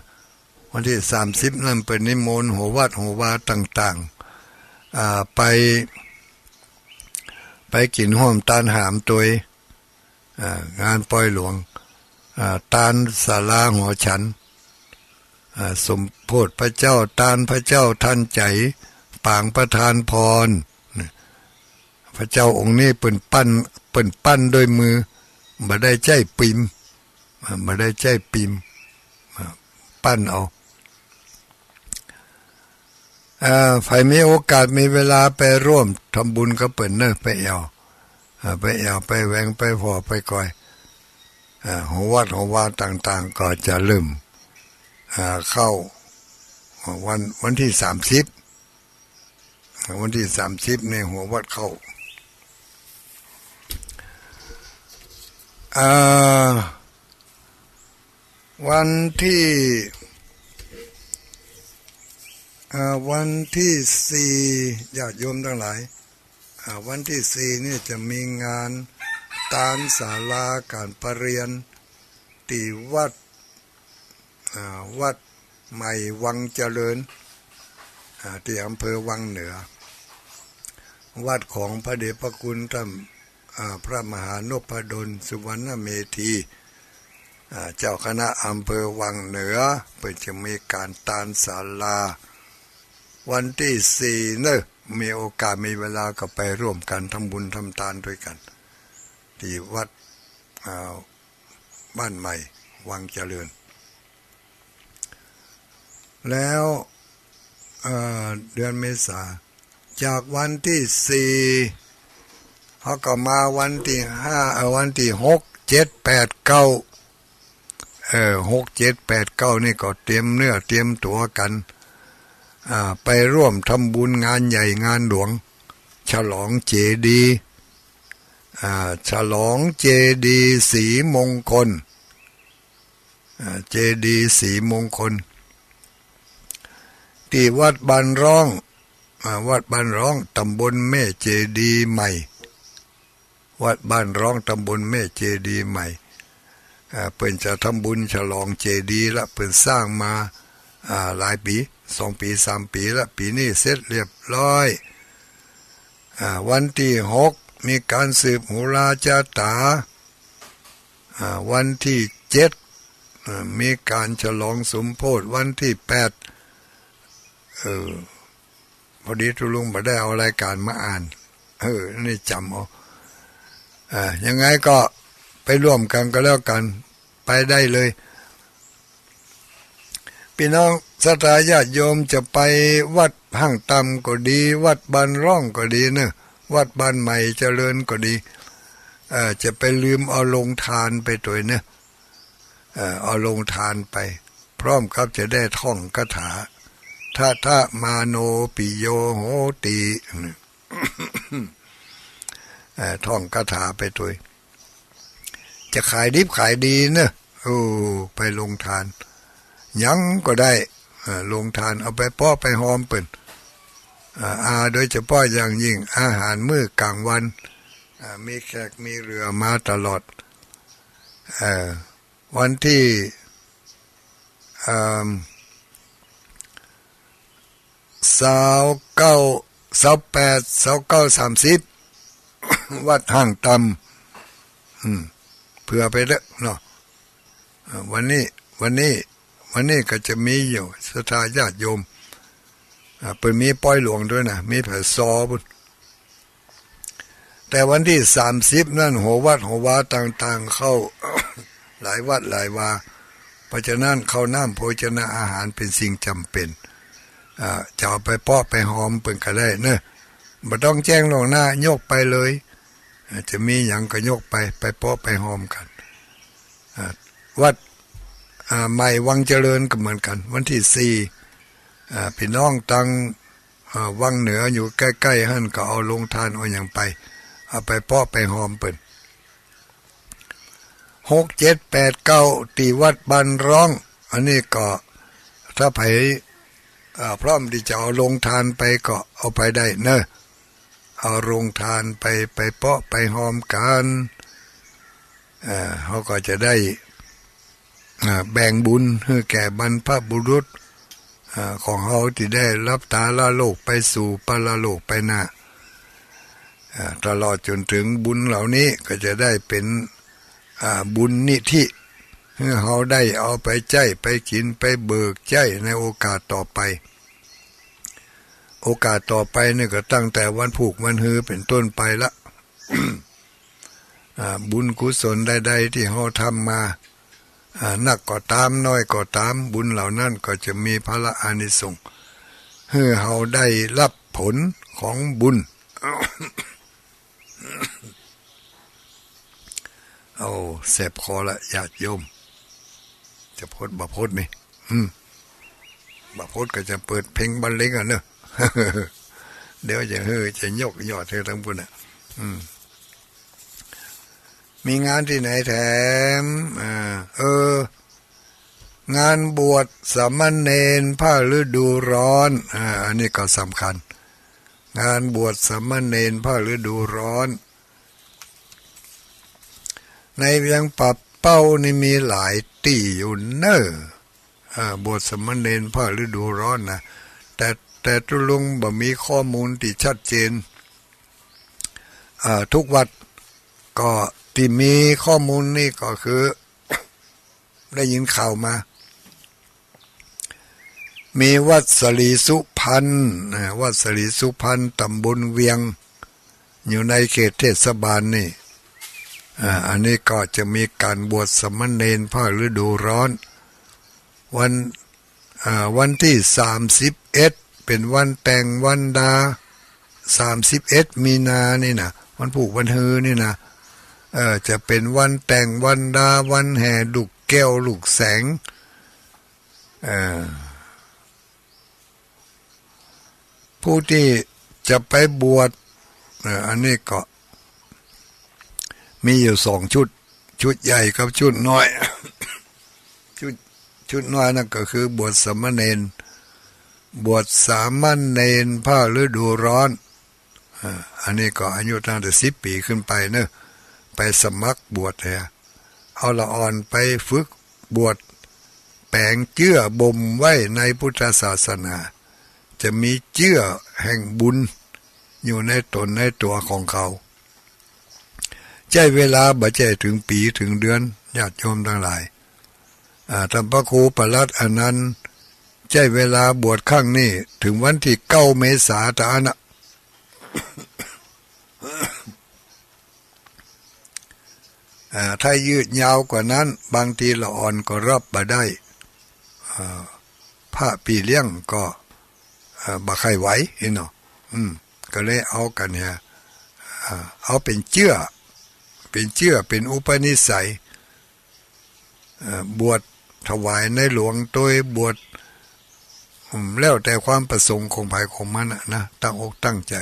วันตี้สามสิบนั่นเปิ้นนิมนต์หัววัดหัววาต่างๆ อ่า ไป ไปกิ๋นฮ่วมตานหามตวย อ่า งานปอยหลวง อ่า ตานศาลาหอฉัน อ่า สมโพธิพระเจ้า ตานพระเจ้าทันใจ๋ ปางประทานพร นี่ เจ้าองค์นี้เปิ้นปั้น เปิ้นปั้นด้วยมือ บ่ได้ใจ๊ปิ๊ม อ่า บ่ได้ใจ๊ปิ๊ม อ่า ปั้นเอา อ่า ใผมีโอกาสมีเวลาไปร่วมทำบุญกับเปิ้นเน่อ ไปแอ่ว อ่า ไปแอ่ว ไปแหวง ไปผ่อ ไปก่อย อ่า หอวัดหอวาต่างๆ ก็จะเริ่ม อ่า เข้า วัน วันตี้สามสิบ วันตี้สามสิบนี่หอวัดเข้า อ่า วันตี้ อ่า วันตี้สี่ ญาติโยมตังหลาย อ่า วันตี้สี่นี่จะมีงานตานศาลาก๋านประเรียน ตี้วัด อ่า วัดใหม่วังเจริญ อ่า ตี้อำเภอวังเหนือ วัดของพระเดชพระคุณต้าน อ่า พระมหานพดล สุวรรณเมธี อ่า เจ้าคณะอำเภอวังเหนือ เปิ้นจะมีก๋านตานศาลา วันตี้สี่เน่อ มีโอกาสมีเวลาก็ไปร่วมกั๋นทำบุญทำตานตวยกั๋น ตี้วัด อ่า บ้านใหม่วังเจริญ แล้ว เอ่อ เดือนเมษา จากวันตี้สี่ เฮาก็มาวันตี้ห้า เอ่อ วันตี้หก เจ็ด แปด เก้า เอ่อ หก เจ็ด แปด เก้า นี่ก็เตรียมเนื้อเตรียมตั๋วกั๋น อ่า ไปร่วมทำบุญงานใหญ่งานหลวง ฉลองเจดีย์ อ่า ฉลองเจดีย์ศรีมงคล อ่า เจดีย์ศรีมงคล ตี้วัดบ้านร้อง อ่า วัดบ้านร้อง ตำบลแม่เจดีย์ใหม่ วัดบ้านร้อง ตำบลแม่เจดีย์ใหม่ อ่า เปิ้นจะทำบุญฉลองเจดีย์ละ เปิ้นสร้างมา อ่า หลายปี๋ สองปี๋ สามปี๋ละ ปี๋นี้เสร็จเรียบร้อย อ่า วันตี้หก มีก๋านสืบโหราจาต๋า อ่า วันตี้เจ็ด อ่า มีก๋านฉลองสมโภช วันตี้แปด เออ พอดีตุ๊ลุงบ่ได้เอารายก๋านมาอ่าน เออ นี่จ๋ำเอา อ่า ยังไงก็ไปร่วมกั๋นก็แล้วกั๋น ไปได้เลย ปี้น้องศรัทธาญาติโยมจะไปวัดห้างต่ำก็ดี วัดบ้านร้องก็ดีเน่อ วัดบ้านใหม่เจริญก็ดี เอ่อ จะไปลืมเอาโรงทานไปตวยเน่อ เอ่อ เอาโรงทานไป พร้อมกับจะได้ท่องคาถา ทะทะมาโนปิโยโหติ เอ่อ ท่องคาถาไปตวย จะขายดิบขายดีเน่อ โอ้ ไปโรงทาน หยังก็ได้ เอ่อ โรงทาน เอาไปเปาะไปฮอมเปิ้น เอ่อ อ่า โดยเฉพาะอย่างยิ่งอาหารมื้อกลางวัน อ่า มีแขกมีเรือมาตลอด เอ่อ วันตี้ เอิ่ม ซาวเก้า ซาวแปด ซาวเก้า สามสิบ วัดห้างต่ำ อืม เผื่อไปเต๊อะเนาะ เอ่อ วันนี้ วันนี้ วันนี้ก็จะมีอยู่ ศรัทธาญาติโยม อ่า เปิ้นมีปอยหลวงตวยนะ มีแผซอปุ้น แต่วันตี้สามสิบนั้น หอวัดหอวาต่างๆ เข้า หลายวัดหลายวา เพราะฉะนั้นข้าวน้ำโภชนาอาหารเป๋นสิ่งจ๋ำเป๋น อ่า จะเอาไปเปาะไปฮอมเปิ้นก็ได้เน่อ บ่ต้องแจ้งล่วงหน้า ยกไปเลย อ่า จะมีหยังก็ยกไป ไปเปาะไปฮอมกั๋น อ่า วัด อ่า ใหม่วังเจริญก็เหมือนกั๋น วันตี้สี่ อ่า ปี้น้องตัง อ่า วังเหนืออยู่ใก้ๆ หั้นก็เอาโรงทานเอาหยังไป เอาไปเปาะไปฮอมเปิ้น หก เจ็ด แปด เก้า ตี้วัดบ้านร้อง อันนี้ก็ถ้าใผ อ่า พร้อมตี้จะเอาโรงทานไปก็เอาไปได้เน่อ เอาโรงทานไป ไปเปาะไปฮอมกั๋น เอ่อ เฮาก็จะได้ อ่า แบ่งบุญหื้อแก่บรรพบุรุษ อ่า ของเฮาตี้ได้ลับต๋าละโลกไปสู่ปรโลกไปหน้า อ่า ตลอดจ๋นเถิงบุญเหล่านี้ก็จะได้เป๋น อ่า บุญนิธิ หื้อเฮาได้เอาไปใจ๊ไปกิ๋นไปเบิกใจ๊ในโอกาสต่อไป โอกาสต่อไปนี่ก็ตั้งแต่วันพูกวันฮือเป๋นต้นไปละ อ่า บุญกุศลใดๆ ตี้เฮาทำมา อ่า นักก็ต๋าม น้อยก็ต๋าม บุญเหล่านั้นก็จะมีผละอานิสงส์ หื้อเฮาได้ฮับผลของบุญ โอ้ แสบคอละ ญาติโยม จะพดบ่พดนี่ อืม บ่พดก็จะเปิดเพลงบรรเลงอะเนาะ เดี๋ยวจะหื้อ จะยกยอดหื้อตังปู้นน่ะ อืม มีงานตี้ไหนแถม อ่า เออ งานบวชสามเณรภาคฤดูร้อน อ่า อันนี้ก็สำคัญ งานบวชสามเณรภาคฤดูร้อน ในเวียงป่าเป้านี่มีหลายตี้อยู่เน่อ อ่า บวชสามเณรภาคฤดูร้อนนะ แต่ แต่ตุ๊ลุงบ่มีข้อมูลตี้ชัดเจน อ่า ทุกวัด ก็ตี้มีข้อมูลนี่ก็คือ ได้ยินข่าวมา มีวัดสลีสุพรรณ อ่า วัดสลีสุพรรณ ต๋ำบลเวียง อยู่ในเขตเทศบาลนี่ อ่า อันนี้ก็จะมีการบวชสามเณรภาคฤดูร้อน วัน อ่า วันตี้สามสิบเอ็ด เป๋นวันแต่งวันดา สามสิบเอ็ด มีนานี่นะ วันพูกวันฮือนี่นะ เออ จะเป๋นวันแต่งวันดา วันแห่ลูกแก้วลูกแสง เออ ผู้ตี้จะไปบวช เออ อันนี้ก็มีอยู่สองชุด ชุดใหญ่กับชุดน้อย ชุด ชุดน้อยนั่นก็คือบวชสามเณร บวชสามเณรภาคฤดูร้อน อ่า อันนี้ก็อายุตั้งแต่สิบปี๋ขึ้นไปเนอะ ไปสมัครบวชแหละ เอาละอ่อนไปฝึกบวช แป๋งเจื้อบ่มไว้ในพุทธศาสนา จะมีเจื้อแห่งบุญอยู่ในต๋นในตั๋วของเขา ใจ๊เวลาบ่ใจ้เถิงปี๋เถิงเดือน ญาติโยมตังหลาย อ่า ต้านพระครูประหลัดอนันต์ ใจ๊เวลาบวชครั้งนี้เถิงวันตี้เก้าเมษาเต้าอั้นนะ อ่า ถ้ายืดยาวกว่านั้น บางทีละอ่อนก็ฮับบ่ได้ อ่า พระปี้เลี้ยงก็ อ่า บ่ใค่ไหวเนาะ อืม ก็เลยเอากั๋นเนี่ย อ่า เอาเป๋นเจื้อ เป๋นเจื้อ เป๋นอุปนิสัย เอ่อ บวชถวายในหลวงตวย บวช อืม แล้วแต่ความประสงค์ของใผของมันน่ะนะ ตั้งอกตั้งใจ๋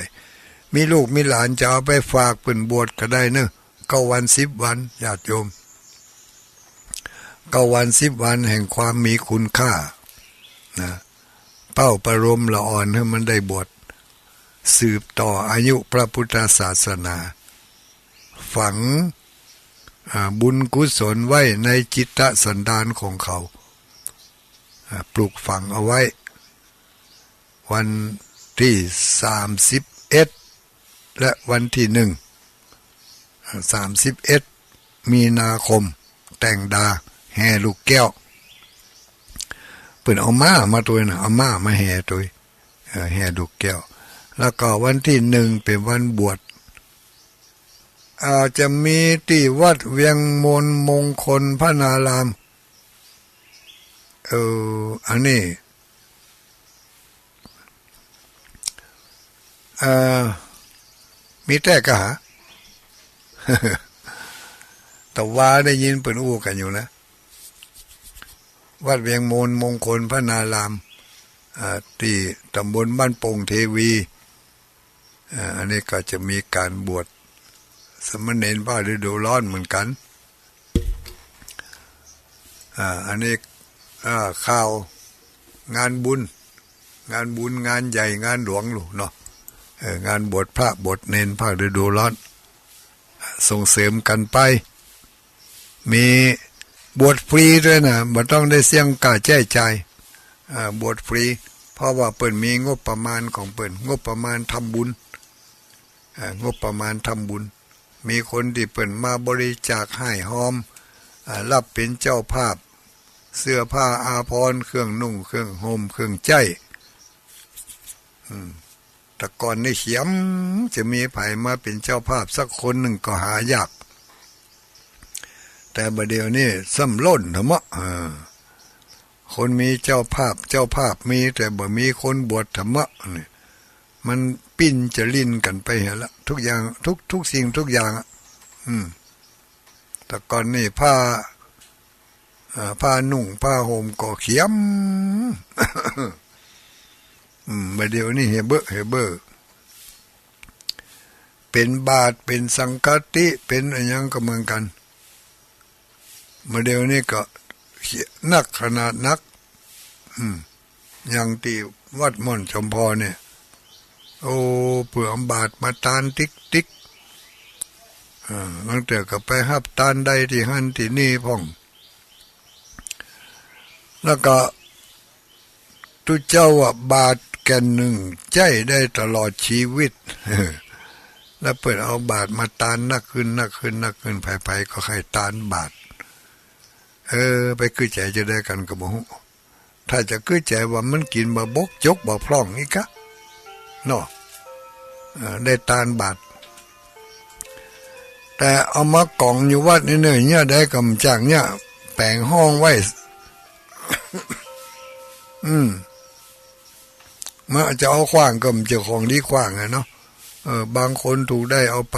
มีลูกมีหลานจะเอาไปฝากเปิ้นบวชก็ได้เนอะ เก้าวันสิบวัน ญาติโยม เก้าวันสิบวันแห่งความมีคุณค่า นะ เป้าประโลมละอ่อนหื้อมันได้บวช สืบต่ออายุพระพุทธศาสนา ฝัง อ่า บุญกุศลไว้ในจิตสันดานของเขา อ่า ปลูกฝังเอาไว้ วันตี้สามสิบเอ็ด และวันตี้หนึ่ง อ่า สามสิบเอ็ด มีนาคม แต่งดา แห่ลูกแก้ว เปิ้นเอาม้ามาตวยนะ เอาม้ามาแห่ตวย เอ่อ แห่ลูกแก้ว แล้วก็วันตี้หนึ่งเป๋นวันบวช อ่า จะมีตี้วัดเวียงมูลมงคลพนาราม เออ อันนี้ เอ่อ มีแต๊ก่า แต่ว่าได้ยินเปิ้นอู้กั๋นอยู่นะ วัดเวียงมูลมงคลพนาราม อ่า ตี้ต๋ำบลบ้านโป่งเทวี อ่า อันนี้ก็จะมีก๋านบวชสามเณรภาคฤดูร้อนเหมือนกั๋น อ่า อันนี้ อ่า ข่าวงานบุญ งานบุญ งานใหญ่ งานหลวงลูกเนาะ เออ งานบวชพระบวชเณรภาคฤดูร้อน ส่งเสริมกั๋นไป มีบวชฟรีตวยนะ บ่ต้องได้เสี้ยงก้าใจ๊จ่าย อ่า บวชฟรี เพราะว่าเปิ้นมีงบประมาณของเปิ้น งบประมาณทำบุญ อ่า งบประมาณทำบุญ มีคนตี้เปิ้นมาบริจาคฮ้ายฮอม อ่า ฮับเป๋นเจ้าภาพ เสื้อผ้าอาภรณ์ เครื่องนุ่ง เครื่องห่ม เครื่องใจ๊ อืม แต่ก่อนนี่เขียม จะมีใผมาเป๋นเจ้าภาพสักคนนึ่งก็หายาก แต่บ่าเดี่ยวนี้ซ้ำล้นถะเมาะ เออ คนมีเจ้าภาพ เจ้าภาพมี แต่บ่มีคนบวชถะเมาะนี่ มันปิ้นจะลิ่นกั๋นไปหั้นละ ทุกอย่าง ทุก ทุกสิ่งทุกอย่างอะ อืม แต่ก่อนนี่ผ้า เอ่อ ผ้านุ่งผ้าห่มก็เขียม อืม บ่าเดี่ยวนี้เฮเบ้อ เฮเบ้อ เป๋นบาตร เป๋นสังฆาธิ เป๋นอะหยังก็เหมือนกั๋น บ่าเดี่ยวนี้ก็เขียมนักขนาดนัก อืม อย่างตี้วัดม่อนจอมพอเนี่ย โอ้ เปื้อเอาบาตรมาตานติ๊กๆ เออ บางเตื้อก็ไปฮับตานได้ตี้หั้นตี้นี่พ่อง แล้วก็ ตุ๊เจ้าว่าบาตรแก่นนึ่งใจ๊ได้ตลอดจีวิต แล้วเปิ้นเอาบาตรมาตานนักขึ้น นักขึ้น นักขึ้น ใผๆ ก็ใค่ตานบาตร เออ ไปกึ๊ดใจ๋จะใดกั๋นก็บ่ฮู้ ถ้าจะกึ๊ดใจ๋ว่ามันกิ๋นบ่บกจกบ่พร่องอี้กา เนาะ เออ ได้ตานบาตร แต่เอามาก๋องอยู่วัดนี่เน่อ เยียะใดก็บ่จัก เยียะแป๋งห้องไว้ อืม มันจะเอาขว้างก็บ่ใจ้ของดีขว้างอะเนาะ เออ บางคนถูกได้เอาไป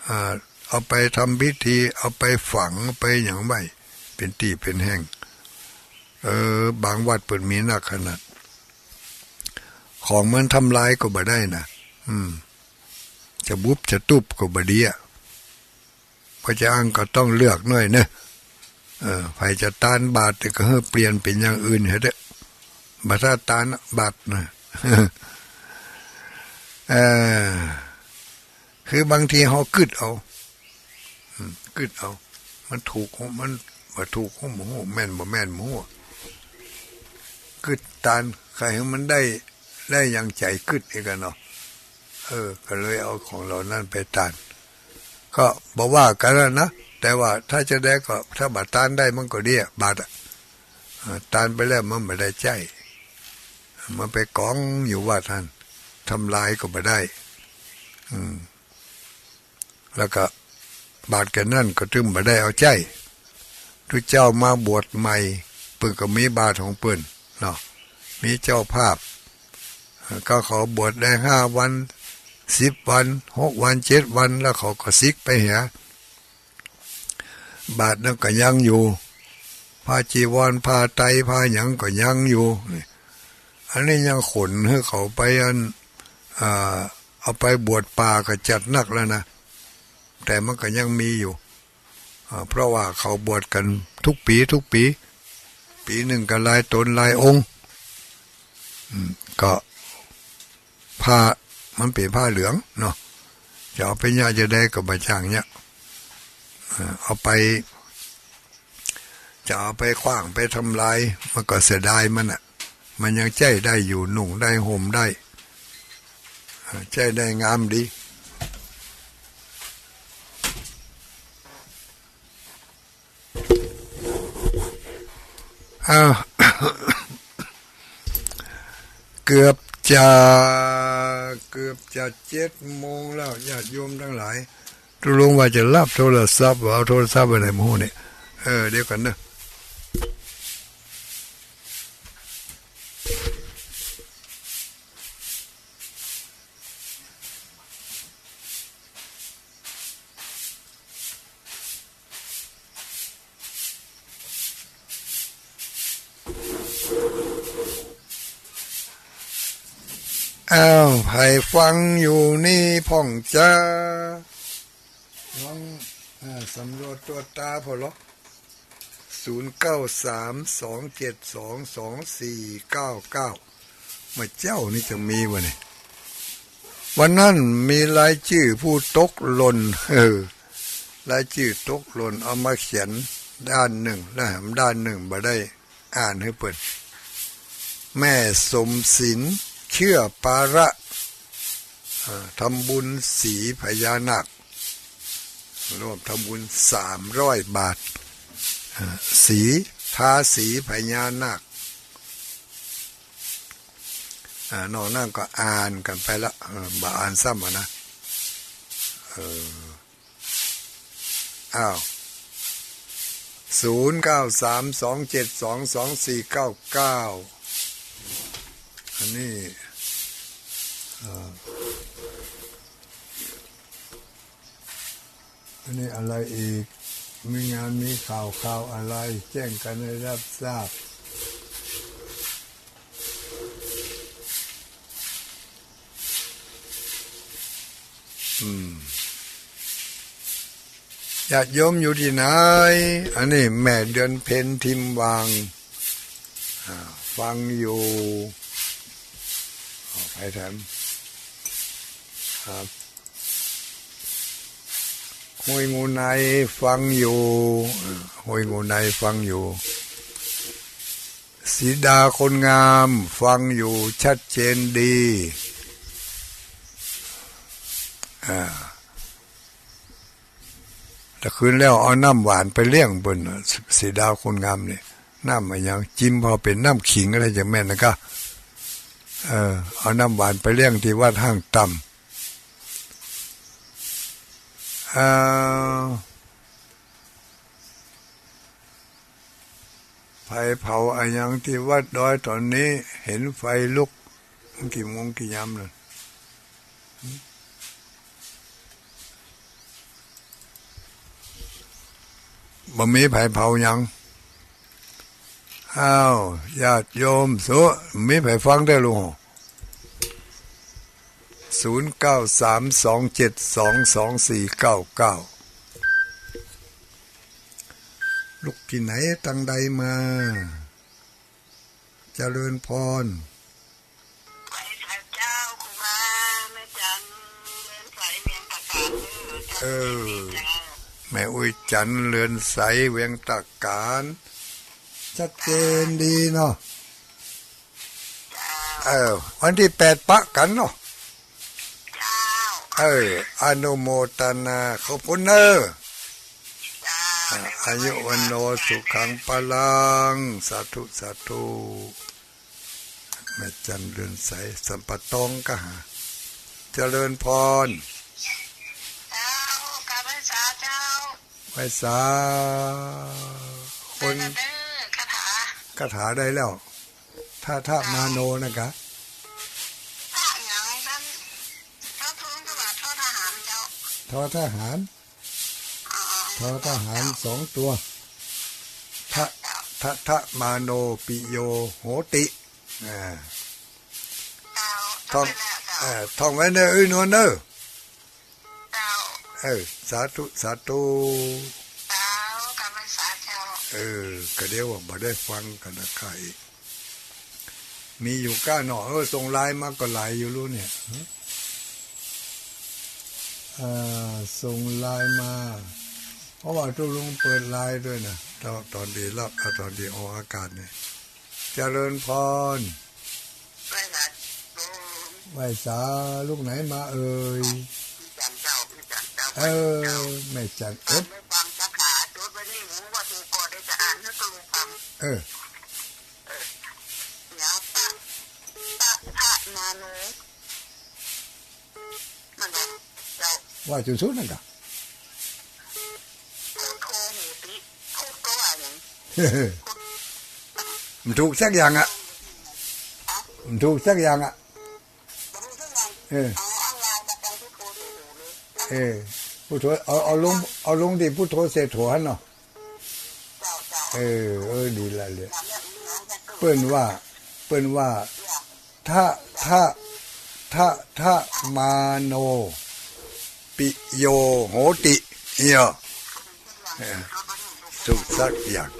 อ่า เอาไปทำพิธี เอาไปฝัง เอาไปหยังไว้ เป๋นตี้เป๋นแห่ง เออ บางวัดเปิ้นมีนักขนาด ของมันทำลายก็บ่ได้นะ อืม จะบุบจะตุ๊บก็บ่ดีอะ เพราะจะอั้นก็ต้องเลือกหน่อยเนอะ เออ ใผจะตานบาตรก็หื้อเปลี่ยนเป๋นอย่างอื่นเถอะ บ่ถ้าตานบาตรนะ เออ คือบางทีเฮากึ๊ดเอา อืม กึ๊ดเอา มันถูกของมัน บ่ถูกของบ่ฮู้ แม่นบ่แม่นบ่ฮู้ กึ๊ดตาน ใค่หื้อมันได้ ได้อย่างใจ๋กึ๊ดอี้กาเนาะ เออ ก็เลยเอาของเหล่านั้นไปตาน ก็บ่ว่ากั๋นนะ แต่ว่าถ้าจะใดก็ ถ้าบ่ตานได้มันก็ดีอะ บาตรอะ เออ ตานไปแล้วมันบ่ได้ใจ๊ มันไปก๋องอยู่วัดหั้น ทำลายก็บ่ได้ อืม แล้วก็บาตรแก่นนั้นก็ตึงบ่ได้เอาใจ๊ ตุ๊เจ้ามาบวชใหม่ เปิ้นก็มีบาตรของเปิ้นเนาะ มีเจ้าภาพ เอ่อ ก็เขาบวชได้ห้าวัน สิบวัน หกวัน เจ็ดวัน แล้วเขาก็สิกไปเหีย บาตรนั้นก็ยังอยู่ ผ้าจีวร ผ้าไตร ผ้าหยังก็ยังอยู่ นี่ อันนี้ยังขนหื้อเขาไปอัน อ่า เอาไปบวชป่าก็จัดนักแล้วนะ แต่มันก็ยังมีอยู่ อ่า เพราะว่าเขาบวชกั๋นทุกปี๋ ทุกปี๋ ปี๋นึ่งก็หลายต๋นหลายองค์ อืม ก็ ผ้า มันเป๋นผ้าเหลืองเนาะ จะเอาไปเยียะจะใดก็บ่จักเยียะ เอ่อ เอาไป จะเอาไปขว้างไปทำลาย มันก็เสียดายมันอะ มันยังใจ๊ได้อยู่ นุ่งได้ ห่มได้ เอ่อ ใจ๊ได้งามดี อ้าว เกือบจะ เกือบจะเจ็ดโมงแล้ว ญาติโยมตังหลาย ตุ๊ลุงว่าจะหลับโทรศัพท์ เอาโทรศัพท์ไปไหนบ่ฮู้เนี่ย เออ เดี๋ยวก่อนเนอะ อ้าว ใผฟังอยู่นี่พ่องจา ลอง อ่า สำรวจตรวจตราพ่องลอ ศูนย์เก้าสาม สองเจ็ดสอง สองสี่เก้าเก้า เมื่อเจ๊านี่จะมีวะเนี่ย วันนั้นมีรายจื้อผู้ตกหล่น เออ รายจื้อตกหล่น เอามาเขียนด้านนึ่ง แล้วแหมด้านนึ่งบ่ได้อ่านหื้อเปิ้น แม่สมศิลป์ เชื่อปาระ อ่า ทำบุญสีพญานาค ร่วมทำบุญสามร้อยบาท อ่า สี ทาสีพญานาค อ่า นอกนั้นก็อ่านกั๋นไปละ เออ บ่อ่านซ้ำอะนะ เออ อ้าว ศูนย์เก้าสาม สองเจ็ดสอง สองสี่เก้าเก้า อันนี้ เอ่อ อันนี้อะไรอีก มีงานมีข่าว ข่าวอะไร แจ้งกั๋นหื้อฮับทราบ อืม ญาติโยมอยู่ตี้ไหน อันนี้แม่เดือนเพ็ญ ทิมวัง อ่า ฟังอยู่ ขออภัยแถม ครับ ห้วยงูใน ฟังอยู่ อ่า ห้วยงูใน ฟังอยู่ สีดาคนงาม ฟังอยู่ ชัดเจนดี อ่า แต่คืนแล้วเอาน้ำหวานไปเลี้ยงเปิ้นน่ะ สีดาคนงามนี่ น้ำอะหยัง จิมพอเป๋นน้ำขิงอะไรจะแม่นนะกะ เออ เอาน้ำหวานไปเลี้ยงตี้วัดห้างต่ำ เอ่อ ไฟเผาอะหยังตี้วัดดอยต๋อนนี้ หันไฟลุก กี่โมงกี่ยามน่ะ บ่มีไผเผาหยัง อ้าว ญาติโยม สุ มีไผฟังได้ลูก ศูนย์เก้าสาม สองเจ็ดสอง สองสี่เก้าเก้า ลูกตี้ไหนตังใดมา เจริญพร ไหว้สาเจ้าครูบา แม่จันเรือนใสเวียงตะกานเด้อ เออ เจ้า แม่อุ้ยจันเรือนใสเวียงตะกาน ชัดเจนดีเนาะ เจ้า เออ วันตี้แปดปะกั๋นเนาะ เจ้า เออ อนุโมทนา ขอบคุณเน้อ เจ้า อ่ะ อายุวัณโณ สุขัง พลัง สาธุ สาธุ แม่จันเรือนใส สัมปะตองกะหา เจริญพร เจ้า กราบไหว้สาเจ้า ไหว้สา คน ได้แล้วเด้อ คาถา คาถาได้แล้ว ทะทะมาโนนะกะ ทะหยังนั้น ทะทุนก็ว่าทอทหารเจ้า ทอทหาร ทอทหารสองตัว ทะ ทะทะมาโนปิโยโหติ อ่า ท่อง เอ่อ ท่องไว้เน้อ อื้อนวลเน้อ เออ สาธุ สาธุ เออ ก็เดี๋ยวว่าบ่ได้ฟังกั๋นนะใค่ มีอยู่ก้าหน่อ เออ ส่งไลน์มาก็หลายอยู่ลูกเนี่ย เออ ส่งไลน์มา เพราะว่าตุ๊ลุงเปิดไลน์ด้วยนะ ต๋อน ต๋อนตี้รับ อ่ะ ต๋อนตี้ออกอากาศเนี่ย เจริญพร ไหว้สา ไหว้สา ลูกไหนมาเอ่ย แม่จันเจ้า แม่จันเจ้า เออ แม่จัน เอ๊ะ ฟังคาถา จดไว้ในหูว่าถูกก่อนเดี๋ยวจะอ่านหื้อตุ๊ลุงฟัง เออ เดี๋ยว ตะ ตะทะมาโน มันบอกเจ้า ว่าจุดสุดนั่นกะ พุทโธโหติ พุทก็ว่าหยัง มันถูกสักอย่างอะ มันถูกสักอย่างอะ เออ เออ พุทโธ เอา เอาลง เอาลงตี้พุทโธเศรษฐโถหั้นเนาะ เออ เออ ดีละเลย เปิ้นว่า เปิ้นว่า ทะ ทะ ทะ ทะ มาโน ปิโยโหติ เนี่ย เออ ถูกสักอย่าง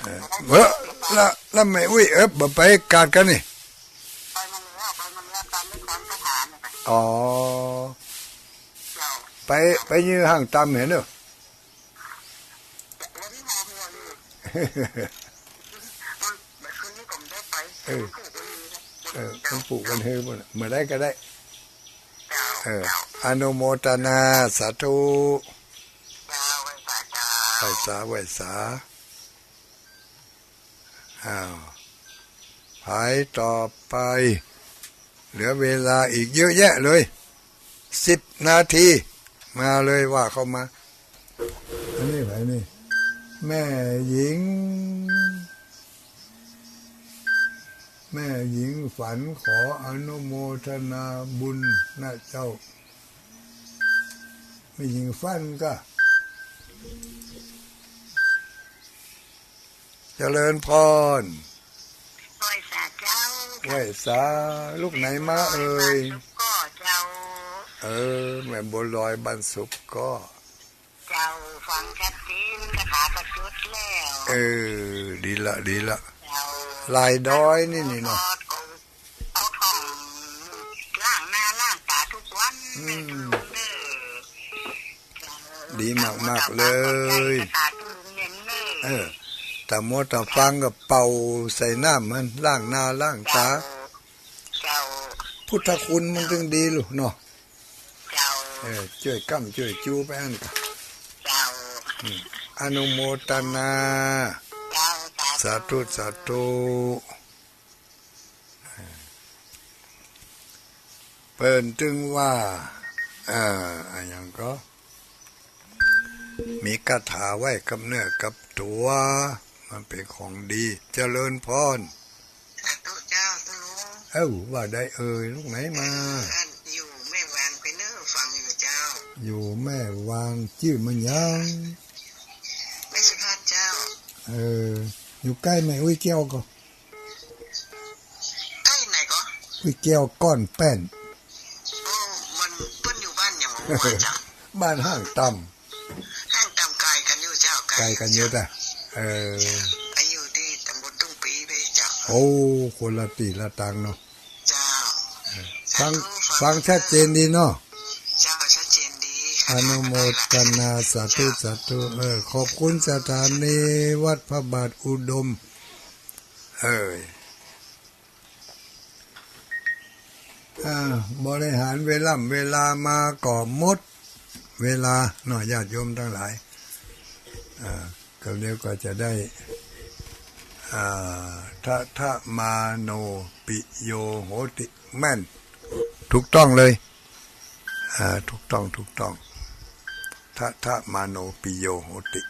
เออ เออ ละ ละแม่อุ้ย เออ บ่ไปกาดกั๋นนี่ อ๋อ ไป ไปยืนห้างต่ำหั้นเนาะ เออ เออ มันผูกวันเฮอหมดละ เมื่อใดก็ได้ เออ อนุโมทนา สาธุ ไหว้สา ไหว้สา อ้าว ไผต่อไป เหลือเวลาอีกเยอะแยะเลย สิบนาที มาเลย ว่าเข้ามา อันนี้ใผนี่ แม่หญิง แม่หญิงฝันขออนุโมทนาบุญนะเจ้า แม่หญิงฝันก็ เจริญพร ไหว้สาเจ้า ไหว้สา ลูกไหนมาเอ่ย แม่บัวลอยบ้านสุขก็เจ้า เออ แม่บัวลอยบ้านสุขก็ เจ้า ฟังชัดเจน คาถาก็จุดแล้ว เออ ดีละ ดีละ เจ้า ลายดอยนี่ นี่เนาะ เอาท่องล้างหน้าล้างต๋าทุกวัน อืม เด้อ ดีมากๆ เลย เออ ต๋ามัวต๋าฟังก็เป่าใส่น้ำมัน ล้างหน้าล้างต๋า เจ้า พุทธคุณมันจึงดีลูกเนาะ เจ้า เออ จ้วยก้ำจ้วยจูไปอั้นกะ เจ้า อืม อนุโมทนา เจ้า สาธุ สาธุ สาธุ เปิ้นจึงว่า เอ่อ อะหยังก็ มีคาถาไว้กับเนื้อกับตั๋ว มันเป๋นของดี เจริญพร สาธุเจ้า ตุ๊ลุง เอ้า ว่าใดเอ่ย ลูกไหนมา เอ่อ อันอยู่แม่วางไปเน้อ ฟังอยู่เจ้า อยู่แม่วาง จื้อมันหยัง แม่สุภาพเจ้า เออ อยู่ใก้แม่อุ๊ยแก้วก็ ใก้ไหนก็ อุ๊ยแก้วก้อนแป้น โอ้ มันเปิ้นอยู่บ้านหยังวะ เจ้า บ้านห้างต่ำ ห้างต่ำ ไก๋กั๋นอยู่เจ้า ไก๋กั๋นอยู่ ไก๋กั๋นอยู่ เจ้า แต่ เออ ไปอยู่ตี้ต๋ำบลตุ้งปีไปเจ้า โอ้ คนละตี้ละตางเนาะ เจ้า เออ ฟัง สาธุ ฟัง ฟังชัดเจนดีเนาะ เจ้า ชัดเจนดี อนุโมทนา สาธุ สาธุ เออ ขอบคุณสถานีวัดพระบาทอุดม เออ อ่า บริหารเวล่ำเวลามาก็หมดเวลาเนาะ ญาติโยมตังหลาย อ่า ก็เดี๋ยวก็จะได้ อ่า ทะทะมาโนปิโยโหติ แม่น ถูกต้องเลย อ่า ถูกต้อง ถูกต้อง ทะทะมาโนปิโยโหติ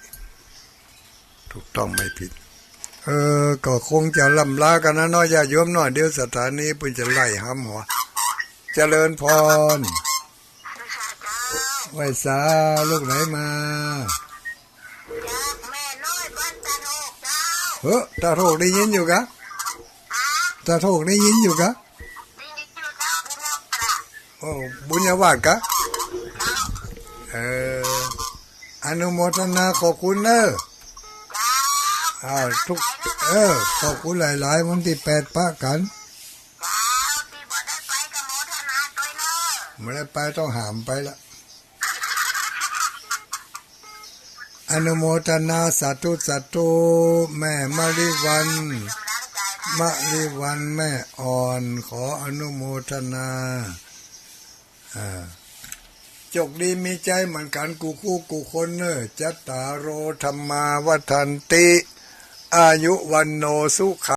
ถูกต้องไม่ผิด เออ ก็คงจะล่ำลากั๋นนะเนาะ ญาติโยมเนาะ เดี๋ยวสถานีเปิ้นจะไล่หำหัว เจริญพร ไหว้สา ลูกไหนมา จากแม่น้อยบ้านตาดโฮกเจ้า เฮ้อ ตาดโฮกได้ยินอยู่กะ ฮะ ตาดโฮกได้ยินอยู่กะ ได้ยินอยู่เจ้า บุญญาวาส โอ้ บุญญาวาสกะ เจ้า เออ อนุโมทนาขอบคุณเน้อ เจ้า อ่า ทุก เออ ขอบคุณหลายๆ วันตี้แปดปะกั๋น เจ้า ตี้บ่ได้ไปก็โมทนาตวยเน้อ บ่ได้ไปต้องหามไปละ อนุโมทนา สาธุ สาธุ แม่มะลิวัลย์ มะลิวัลย์แม่อ่อน ขออนุโมทนา อ่า โจคดีมีชัยเหมือนกั๋นกู้คู่กู้คนเน้อ จัตตาโร ธัมมา วัฑฒันติ อายุ วัณโณ สุขัง